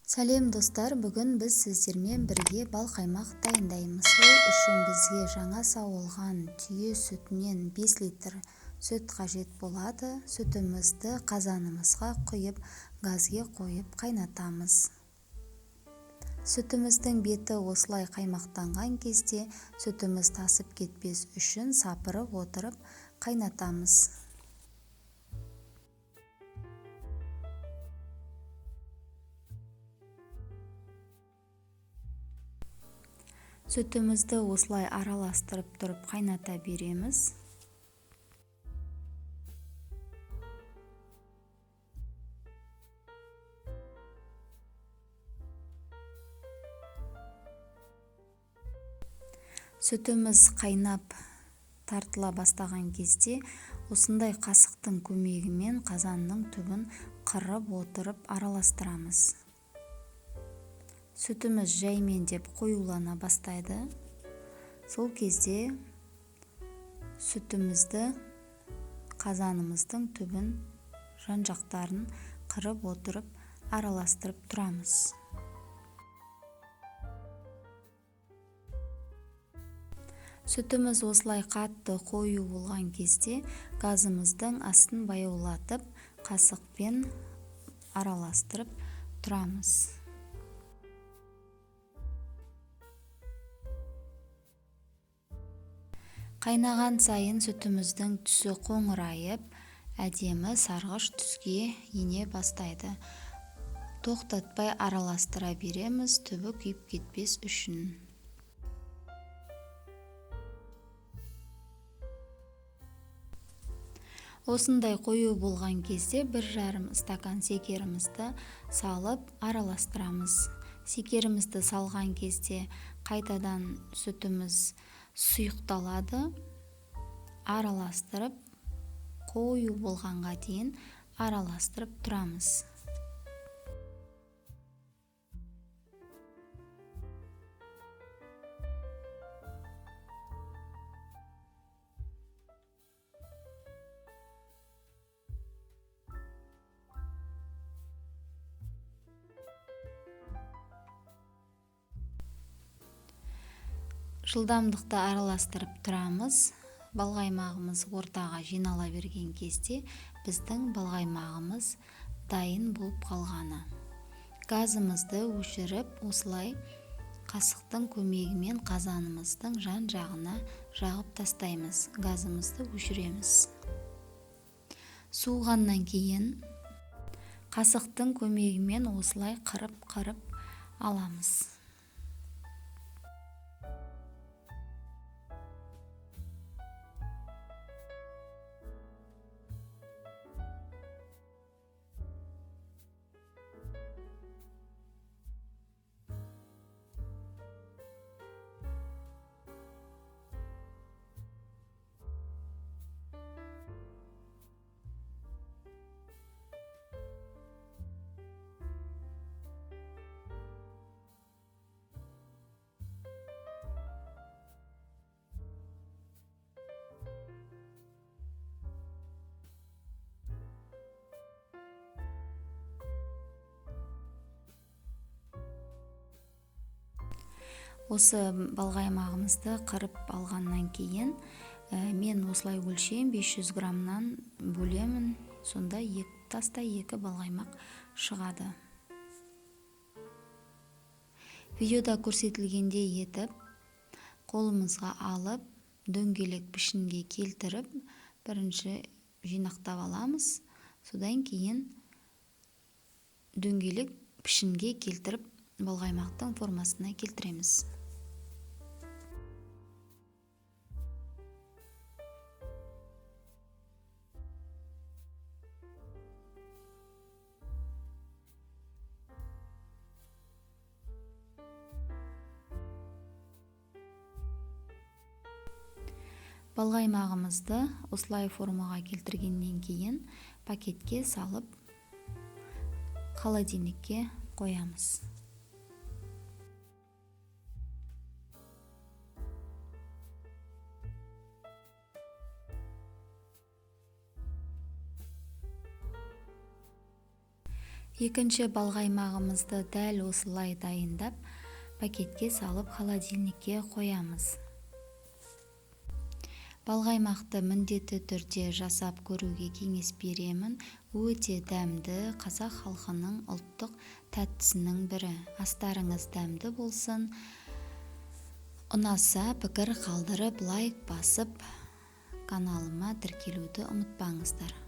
Сәлем, достар! Бүгін біз сіздермен бірге балқаймақ дайындаймыз. Ол үшін бізге жаңа сауылған түйе сүтінен 5 литр сүт қажет болады. Сүтімізді қазанымызға құйып, газге қойып қайнатамыз. Сүтіміздің беті осылай қаймақтанған кезде сүтіміз тасып кетпес үшін сапырып отырып қайнатамыз. Сүтімізді осылай араластырып тұрып қайната береміз. Сүтіміз қайнап тартыла бастаған кезде осындай қасықтың көмегімен қазанның түбін қырып отырып араластырамыз. Сүтіміз жаймендеп қоюлана бастайды. Сол кезде сүтімізді қазанымыздың түбін, жан-жақтарын қырып отырып араластырып тұрамыз. Сүтіміз осылай қатты қою болған кезде газымыздың астын баяулатып, қасықпен араластырып тұрамыз. Қайнаған сайын сүтіміздің түсі қоңырайып, әдемі сарғыш түске ене бастайды. Тоқтатпай араластыра береміз, түбі күйіп кетпес үшін. Осындай қою болған кезде 1,5 стакан секерімізді салып араластырамыз. Секерімізді салған кезде қайтадан сүтіміз сұйықталады. Араластырып, қою болғанға дейін араластырып тұрамыз. Жылдамдықты араластырып тұрамыз. Балқаймағымыз ортаға жинала берген кезде біздің балқаймағымыз дайын болып қалғаны. Газымызды өшіріп, осылай қасықтың көмегімен қазанымыздың жан-жағына жағып тастаймыз. Газымызды өшіреміз. Суығаннан кейін қасықтың көмегімен осылай қырып-қырып аламыз. Осы балқаймағымызды қырып алғаннан кейін мен осылай өлшеймін, 500 граммнан бөлемін, сонда екі таста екі балқаймақ шығады. Видеода көрсетілгендей етіп қолымызға алып, дөңгелек пішінге келтіріп, бірінші жинақтап аламыз, содан кейін дөңгелек пішінге келтіріп балқаймақтың формасына келтіреміз. Балқаймағымызды осылай формаға келтіргеннен кейін пакетке салып холодильникке қоямыз. Екінші балқаймағымызды дәл осылай дайындап, пакетке салып, холодильникке қоямыз. Балқаймақты міндетті түрде жасап көруге кеңес беремін. Өте дәмді, қазақ халқының ұлттық тәттісінің бірі. Астарыңыз дәмді болсын! Ұнаса, пікір қалдырып, лайк басып, каналыма тіркелуді ұмытпаңыздар.